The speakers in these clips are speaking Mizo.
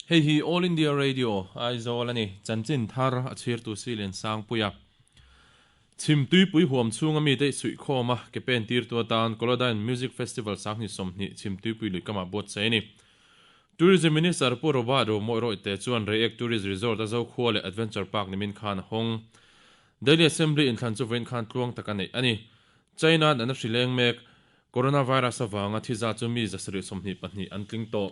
Hei hi All India Radio, Aizawl a ni. Chanchin thar a chhirtu Silian Sangpuia. Chhim tuipui huam chhunga mite i suihkhawm a, ke pen tirtu atan Kolodyne Music Festival sanghnih 20 Chhimtuipui lui kamah buatsaih a ni. Tourism Minister Pu Robert Romawih Rawihte chuan Reiek Tourist Resort a Zokhua leh Adventure Park nimin khan a hawng. Delhi Assembly inthlan chu vawiin khan tluang taka neih a ni. China an a hri leng mek. Coronavirus avanga thi za chu mi 724 an tling tawh.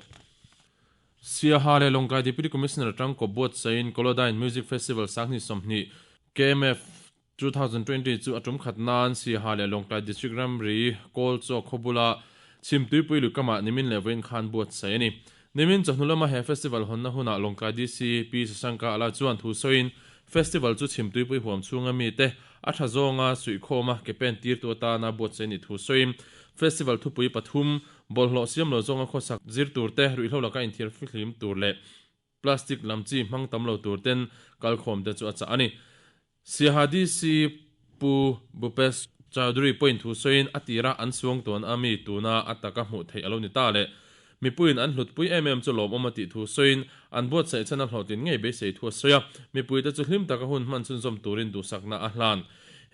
Siaha leh Lawngtlai Deputy Commissioner atang kawp buatsaiin Kolodyne Music Festival sanghnih 20, KMF, 2020 chu a tum khat nan Siaha leh Lawngtlai District ramri Kawl chaw khaw bula Chhimtuipui luikamah nimin leh vawiin khan buatsaih a ni. Nimin chawhnu lama he festival hawnna hunah Lawngtlai DC Pi Sashanka Ala chuan thu sawiin festival chu Chhimtuipui huam chhunga mite a tha zawnga suihkhawma ke pen tirtu atana buatsaih a nih thu sawiin festival thupui pathum Bawlhhlawh siam lo zawnga khawsak zir tur te, ruihhlo laka inthiar fihlim tur leh plastic lam chi hmang tam lo tur ten kalkhawm te chu a chah a ni. Siaha DC Pu Bhupesh Chaudhary pawhin thu sawiin a tira an suang tuan a mi tuna a taka hmuh theih a lo ni ta leh mipuiin an hlutpui em em chu lawmawm a tih thu sawiin an buatsaih chhan a hlawhtlin ngei beisei thu a sawi a, mipuite chu hlim taka hun hman chhunzawm turin duhsakna a hlan.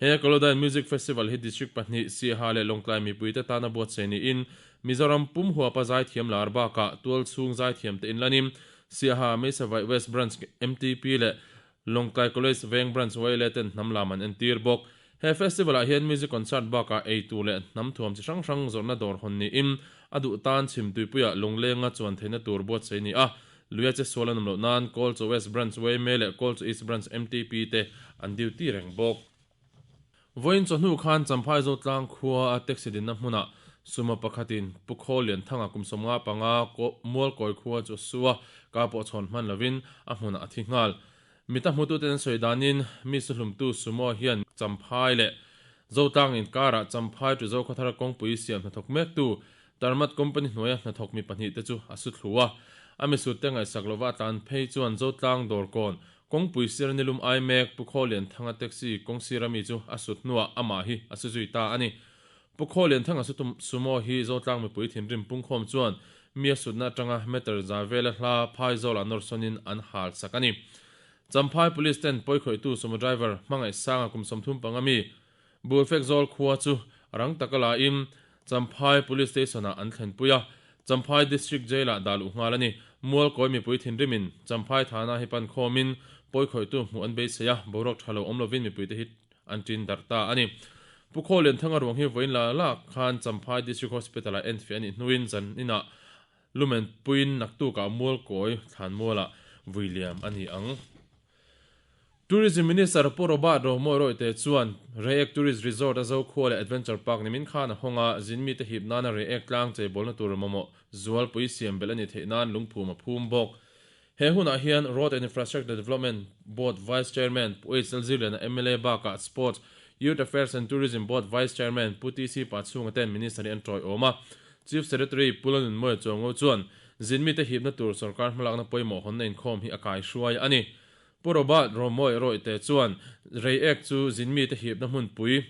He Kolodyne Music Festival hi District pahnih, Siaha leh Lawngtlai mipuite tana buatsaih niin, Mizoram pum huapa zaithiam lar bakah tualchhung zaithiamte inlanin Siaha Meisavaih West Branch MTP leh Lawngtlai College Veng Branch YLA ten hnam lam an entir bawk. He festival-ah hian music concert bakah eitur leh hnam thuam chi hrang hrang zawrhna dawr hawn niin, a duh tan chhimtuipuiah lunglenga chuan theihna tur buatsaih a ni a. Luia che sual an awm loh nan Kawlchaw West Branch YMA leh Kawlchaw East Branch MTP te an duty reng bawk. Vawiin chawhnu khan Champhai Zotlang khua a taxi dinna hmunah sumo pakhatin Pu Khawl Lianthanga kum 55 Mualkawi khua chu a su a, ka pawh chhawn hman lovin a hmunah a thi nghal. Mita hmututen an sawi danin mi suhlumtu sumo hian Champhai leh Zotlang inkarah Champhai to Zokhawthar kawngpui siam hnathawk mektu Tarmat company hnuaia hnathawk mi pahnih te chu a su thlu a, a misut te ngaihsak lova a tlan phei chuan Zotlang dawrkawn kawngpui sir nilum ai mek Pu Khawlianthanga taxi kawng sira mi chu a sut hnuah amah hi a su zui ta a ni. Pu Khawlianthanga su sumo hi Zotlang mipui thinrim pungkhawm chuan mi a sutna atanga meter za vela hla Phaizawlah nawrsawnin an hal sak a ni. Champhai Police ten pawikhawihtu sumo driver Hmangaihsanga kum 35 mi Bulfekzawl khua chu rang taka lain Champhai Police Station-ah an thlenpui a, Champhai District Jail-ah dah luh nghal a ni. Mualkawi mipui thinrimin Champhai thana hi pan khawmin pawikhawihtu hmuh an beisei a, boruak tha lo awm lovin mipuite hi an tin darh ta a ni. Pu Khawlianthanga ruang hi vawiin la la khan Champhai District Hospital-ah enfiah a nih hnuin zaninah lumen puiin naktukah Mualkawi thlanmualah vui liam a ni ang. Tourism Minister Pu Robert Romawih Rawihte chuan Reiek Tourist Resort a Zokhua leh Adventure Park nimin khan a hawng a, zin mite hip nana Reiek tlang cheibawlna tur mamawh zualpui siam belh a nih theih nan lungphum a phum bawk. He hunah hian Road and Infrastructure Development Board Vice Chairman Pu H Lalzirliana mla bakah Sports, Youth Affairs and Tourism Board Vice Chairman Pu TC Pachhunga ten Minister hi an tawiawm a. Chief Secretary Pu Lalnunmawia Chuango chuan zin mite hipna tur sorkar hmalakna pawimawh hawnna inkhawm hi a kaihruai a ni. Pu Robert Romawih Rawihte chuan Reiek chu zin mite hipna hmunpui,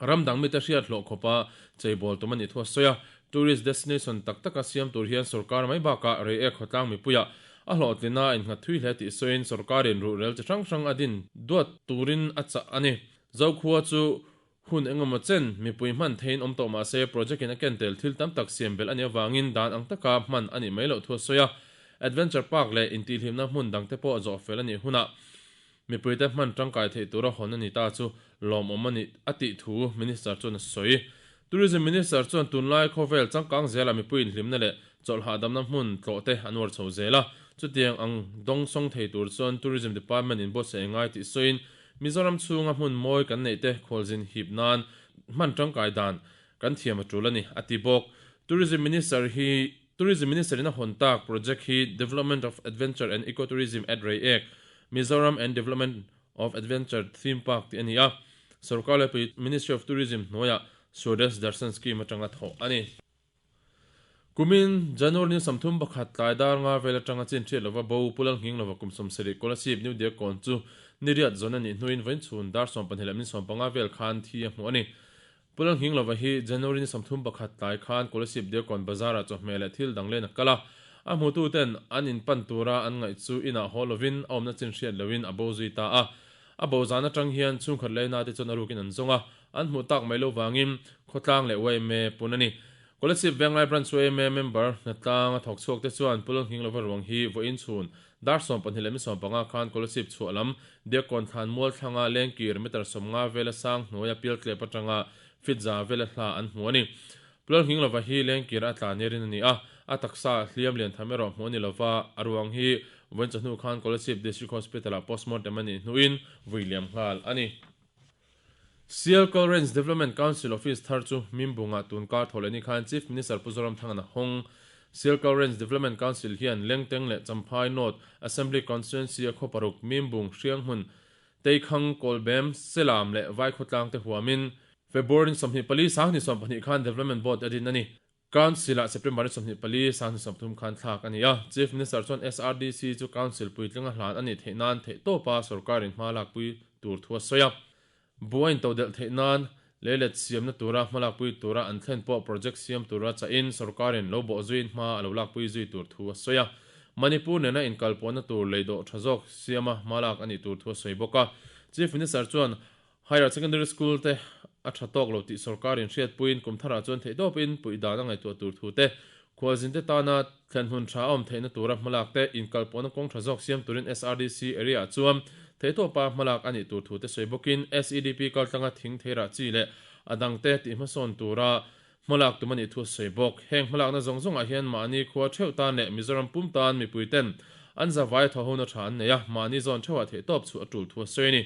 ram dang mite hriat hlawh khawpa cheibawl tum a nih thu a sawi a. Tourist destination tak taka siam tur hian sorkar mai bakah Reiek khawtlang mipuiah a hlawhtlina a innghat thui hle tih sawiin sorkarin ruhrel chi hrang hrang a din duat turin a chah a ni. Zokhua chu hun engemaw chen mipui hman theiin awm tawh mah se project in a ken tel thil tam tak siam belh a nih avangin dan ang taka hman a nih mai loh thu a sawi a. Adventure Park leh intihhlimna hmun dangte pawh zawh fel a nih hunah mipuite hman tangkai theih tura hawn a ni ta chu lawmawm a nih a tih thu Minister chuan a sawi. Tourism Minister chuan tunlai khawvel changkang zelah mipui inhlimna leh chawlh hahdamna hmun tlawh te an uar chho zel a, chutiang ang dawngsawng thei tur chuan Tourism Department in buatsaih a ngai tih sawiin Mizoram chhunga hmun mawi kan neih te khualzin hip nan hman tangkai dan kan thiam a tul a ni, a ti bawk. Tourism Minister hi Tourism Minister in a hawn tak project hi Development of Adventure and Eco-Tourism at Reiek, Mizoram and Development of Adventure Theme Park tih a ni a, Sorkar Laipui Ministry of Tourism hnuaiah Swadesh Darshan Scheme atanga thawh a ni. Kumin January ni 31 tlai dar nga vel atanga chin hriat lova bo Pu Lalnghing lova kum 70 Kolasib New Diakkawn chu ni riat zawn a nih hnuin vawiin chhun dar 12 leh min 15 vel khan thi a hmuh a ni. Pu Lalnghing lova hi January ni 31 tlai khan Kolasib Diakkawn bazar ah chawhmeh leh thil dang len a kal a. A hmututen an in pan tura an ngaih chu inah haw lovin a awmna chin hriat lohin a bo zui ta a. A bo zan atang hian chhungkhat leh te chuan a rukin an zawng a, an hmuh tak mai lo vangin khawtlang leh yma pun a ni. Kolasib Venglai Branch yma member hnatlang a thawk chhuak te chuan Pu Lalnghinglova ruang hi vawiin chhun dar 12 min 15 khan Kolasib chhuah lam Diakkawn thlan mual thlanga lengkir meter 50 vela sang hnuaia pialtlep atanga fit za vela hla an hmu a ni. Pu Lalnghinglova hi lengkir a tla nerin a ni a, a taksa hliam lian tham erawh hmuh a ni lova, a ruang hi vawiin chawhnu khan Kolasib District Hospital-ah postmortem a nih hnuin vui liam nghal a ni. Sialkal Range Development Council Office thar chu Mimbunga tunkar thaw leh ni khan Chief Minister Pu Zoramthanga a hawng. Sialkal Range Development Council hian Lengteng leh Champhai North Assembly Constituency a khaw paruk Mimbung, Hrianghmun, Teikhang, Kawlbem, Selam leh Vaikhawtlang te huamin February 24 2020 khan Development Board a din a ni. Council-ah September 24 2030 khan thlak a ni a. Chief Minister chuan SRDC chu Council puitling a hlan a nih theih nan theihtawpa sorkarin hma lakpui tur thu a sawi a. Buain todelh theih nan leilet siamna tura hma lakpui tura an thlen pawh project siam tura chahin sorkarin lo bawh zuiin hma a lo lakpui zui tur thu a sawi a. Manipur nena inkalpawhna tur leidawh tha zawk siama hma lak a nih tur thu a sawi bawk a. Chief Minister chuan Higher Secondary School te a tha tawk lo tih sorkarin hriatpuiin kum tharah chuan theihtawpin puih dan a ngaihtuah tur thu te, khualzin te tana thlen hun tha a awm theihna tura hmalak te, inkalpawhna kawng tha zawk siam turin SRDC area ah chuan theihtawpa hmalak a nih tur thu te sawi bawkin SEDP kaltlanga thing theirah chi leh a dang te tih hmasawn tura hmalak tum a nih thu a sawi bawk. Heng hmalakna zawng zawngah hian mahni khua theuh tan leh Mizoram pum tan mipui ten an zavai a thawhona tha an nei a, mahni zawn theuhah theihtawp chhuah a tul thu a sawi a ni.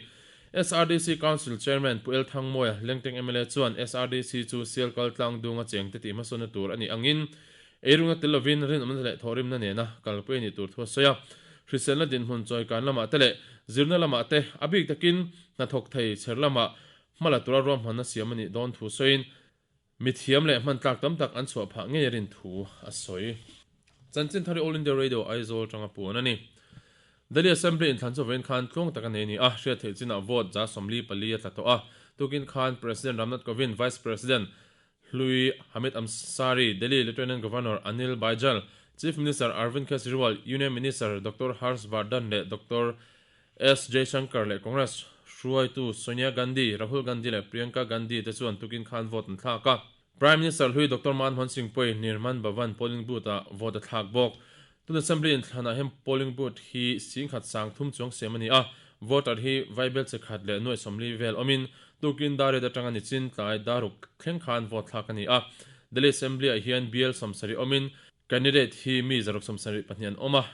SRDC Council Chairman Pu El Thangmawia, Lengteng mla chuan SRDC chu Sialkal tlang dunga chengte tih hmasawnna tur a nih angin eirungna tel lovin rinawmna leh thawhrimna nena kalpui a nih tur thu a sawi a. Hriselna dinhmun chawikan lamah te leh zirna lamah te a bik takin hnathawk thei chher lamah hmala tura ruahmanna siam a nih dawn thu sawiin mithiam leh hman tlak tam tak an chhuah phah ngei a rin thu a sawi. Chanchin thari All India Radio Aizawl atanga puan a ni. Delhi Assembly inthlan chu vawiin khan tluang tak a nei a ni a, hriat theih chinah vote 44 a tla tawh a. Tukin khan President Ramnath Kovind, Vice President Hlui Hamid Ansari, Delhi Lieutenant Governor Anil Baijal, Chief Minister Arvind Kejriwal, Union Minister Doctor Harsh Vardhan leh Doctor S Jaishankar leh Congress hruaitu Sonia Gandhi, Rahul Gandhi leh Priyanka Gandhi te chuan tukin khan vote an thlak a. Prime Minister hlui Doctor Manmohan Singh pawhin Nirman Bhavan polling booth-ah vote a thlak bawk. Tun Assembly inthlanah hian polling booth hi 10,030 chuang siam a ni a, voter hi vaibel che khat leh nuai 40 vel awmin tukin dar riat atanga nichin tlai dar ruk thleng khan vote thlak a ni a. Delhi Assembly-ah hian bial 70 awmin candidate hi mi 172 an awm a,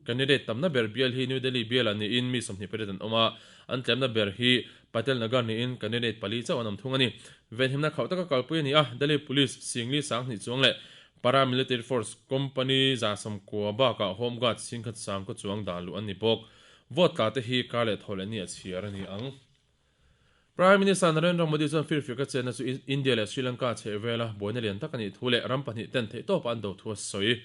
Candidate tamna ber bial hi New Delhi bialah niin mi 28 an awm a, an tlemna ber hi Patel Nagar niin candidate pali chauh an awm thung a ni. Venhimna khauh taka kalpui a ni a, Delhi Police 40 20 chuang leh Paramilitary Force Company 190 bakah Home Guard 10,000 sang kaw chuang dah luh an ni bawk. Vote tla te hi kar leh thaw leh ni a chhiar a ni ang. Prime Minister Narendra Modi chuan firfiaka chenna chu India leh Sri Lanka chhehvela buaina lian tak a nih thu leh ram pahnih ten theihtawpa an do thu a sawi.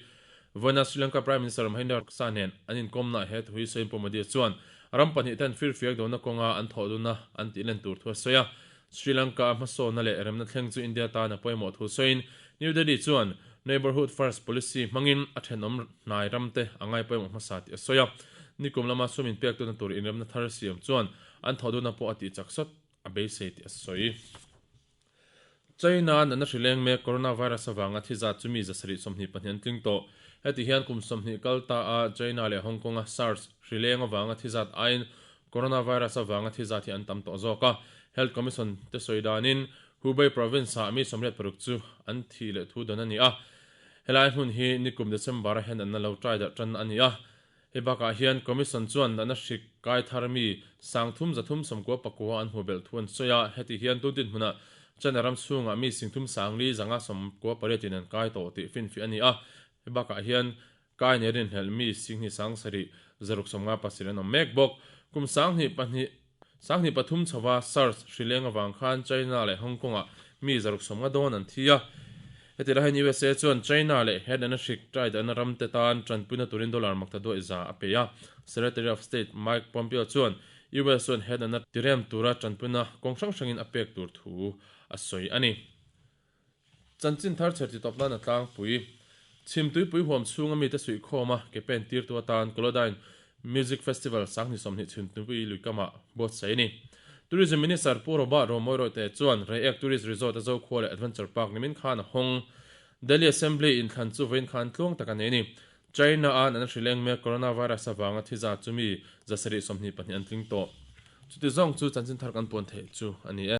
Vawiina Sri Lanka Prime Minister Mahinda Rajapaksa nen an inkawmnaah he thu hi sawiin Pu Modi chuan ram pahnih ten firfiak dona kawnga an thawh duna an tih len tur thu a sawi a. Sri Lanka a hmasawnna leh remna thleng chu India tan a pawimawh thu sawiin New Delhi chuan Neighbourhood First Policy hmangin a thenawm hnai ramte a ngai pawimawh hmasa tih a sawi a. Nikum lama sum inpek tuna tur inremna thar siam chuan an thawh duna pawh a tih chak sawt a beisei tih a sawi. China natna hrileng mek coronavirus avanga thi zat chu mi 724 an tling tawh. Heti hian kum 20 kal ta a China leh Hong Kong a SARS hrileng avanga thi zat aiin coronavirus avanga thi zat hi an tam tawh zawk a. Health Commission te sawi danin Hubei province ah mi 86 chu an thih leh thu dawn a ni a. Helai hmun hi nikum December a hian an na lo try darh tan a ni a. Hei bakah hian Commission chuan natna hrik kai thar mi 3399 an hmu belh thu an sawi a, heti hian tun dinhmunah China ram chhungah mi 35 598 in an kai tawh tih finfiah a ni a. Hei bakah hian kai nei rinhlelh mi 27,657 an awm mek bawk. Kum 2002 2003 chhova SARS hrileng avang khan China leh Hong Kong-ah mi 150 dawn an thi a. Heti lai hian USA chuan China leh he natna hrik ṭai dahna ramte tan ṭanpuina turin dollar makta duai za a pe a. Secretary of State Mike Pompeo chuan US chuan he natna tirem tura ṭanpuina kawng hrang hrangin a pek tur thu a sawi a ni. Chanchin thar chher ti tawp nan a tlangpui. Chhimtuipui huam chhunga mite suihkhawma ke pen tirtu atan Kolodyne Music Festival 2020 Chhimtuipui luikamah buatsaih a ni. Tourism Minister Pu Robert Romawia Royte chuan Reiek Tourist Resort a Zokhua leh Adventure Park nimin khan a hawng. Delhi Assembly inthlan chu vawiin khan tluang tak a nei a ni. China-a natna hrileng mek Coronavirus avanga thi zat chu mi 724 an tling tawh. Chuti zawng chu chanchin thar kan puan theih chu a ni e.